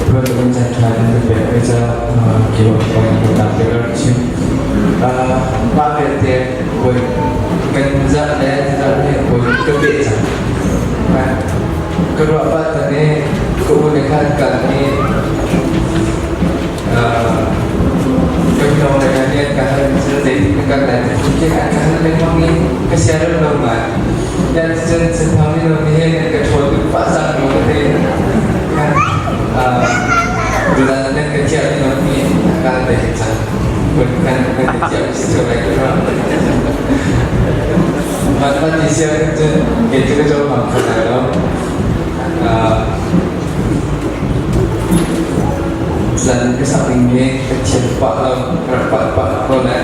Bantukin caan ṭha in kan pek ve caah keimah kong kan te ka chim. Mah vialte voi kan zah le zah le voi ka peh cang. Ka ruah pah tan i ka u le khan kan i kan no le kan lian ka hal cu zeitin ka kal lai ti ka hal lengmang i ka siarem lo ngai. Yan cun Senthang mino nih hin an ka ṭhawl tuk pah cang ko ka ti. Tutan nan ka thiam mino nih a kal te cang. Kun kan kan ka thiam si ṭheo lai ka ruah. Mah mah ti siang cun kei cu ka cohlang kho lai lo. Zan ka sak ding hi ka thiam pah lo, ka rak pah pah ko lai.